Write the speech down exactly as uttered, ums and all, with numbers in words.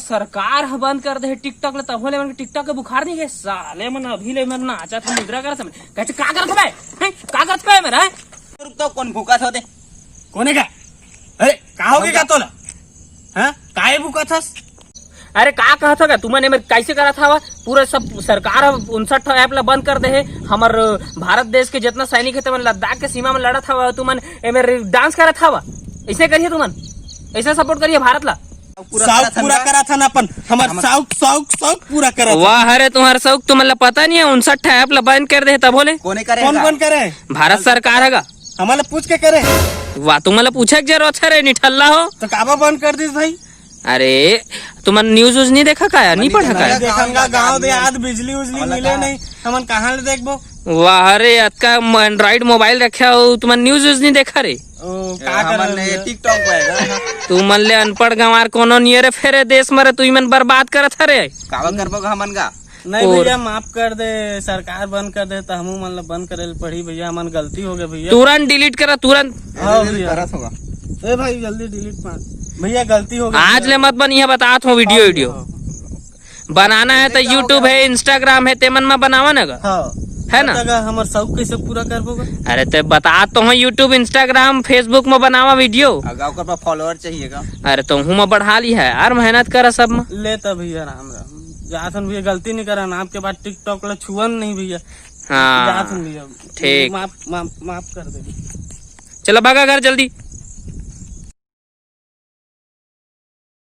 सरकार ह बंद कर दे हे TikTok ला, तभो ले मन के TikTok के बुखार नहीं गे। साले मन अभी ले मन नाचत हे, मुजरा करत हे। कहे का करत हे बे? हैं? का करत हे बे मेरा? रुक तो, कोन भूकत होते? कोने का? अरे, का होगे का तोला? हाँ? काहे भूकत हस? अरे का कहत हो का तुमन एमेर कैसे करत हवा? पूरा सब सरकार ह उनसठ ठो ऐप ला बंद कर दे हे। हमर भारत देश के जितना सैनिक हे, तुमन लद्दाख के सीमा में लड़त हवा, तुमन एमेर डांस करत हवा। ऐसे करिए तुमन, ऐसे सपोर्ट करिए भारत ला। पूरा शौक करत हन पूरा का? करत हन अपन, हमर हमर शौक, शौक, शौक पूरा करत हन। वाह, अरे तुम्हार शौक तुमन ला पता नहीं है, उनसठ ठो ऐप ला बंद कर दे हे तभो ले। कोने करे कौन का? कौन करे? भारत सरकार हे का। हमन ला पूछ के करे। वाह, तुमन ला पूछे के जरूरत हे रे, निठल्ला हो। तो काबर बंद कर दिस भाई? अरे, तुमन न्यूज व्यूज नहीं देखा का यार, नहीं पढ़ा का यार? देखन का गाँव देहात बिजली उजली हमन ला मिले कहाँ? नहीं, हमन कहाँ ले देखबो? वाह रे, अतका म-, Android मोबाइल रखे हो, तुमन न्यूज व्यूज नहीं देखा रे? ओ, का हमन करबो ने भैया? TikTok पे है ना। तुमन ले अनपढ़ गंवार कोनो नहीं रे, फेरे देश में रे, तुमन बर्बाद करत हरे। काबर करबो गा हमन का? नहीं और भैया, माफ कर दे, सरकार बंद कर दे, तो हमू मन ला बंद करे ल पड़ी भैया, हमन गलती हो गए भैया। तुरंत डिलीट करा, तुरंत। हाँ भैया। करत होगा। ए भाई, जल्दी डिलीट मार। भैया, गलती हो गई आज भैया। ले मत बनिया, बतात हो वीडियो, हाँ, वीडियो। हाँ। बनाना है तो YouTube है, Instagram है, तेमन में बनावा ना गा। हाँ। है ना? तो गा हमर शौक कैसे पूरा करबो गा? अरे ते बतात हो YouTube, Instagram, Facebook में बनावा वीडियो। अगा ओकर पर फॉलोअर चाहिए गा। अरे तो हूँ मैं बढ़ा ली है यार, मेहनत करा सब में। ले तो भैया, राम राम। जाथन भैया, गलती नहीं करन, आपके बाद TikTok ला छुअन नहीं भैया। हाँ। जाथन भैया। ठीक। माफ, माफ, माफ कर दे। चला भागा घर जल्दी।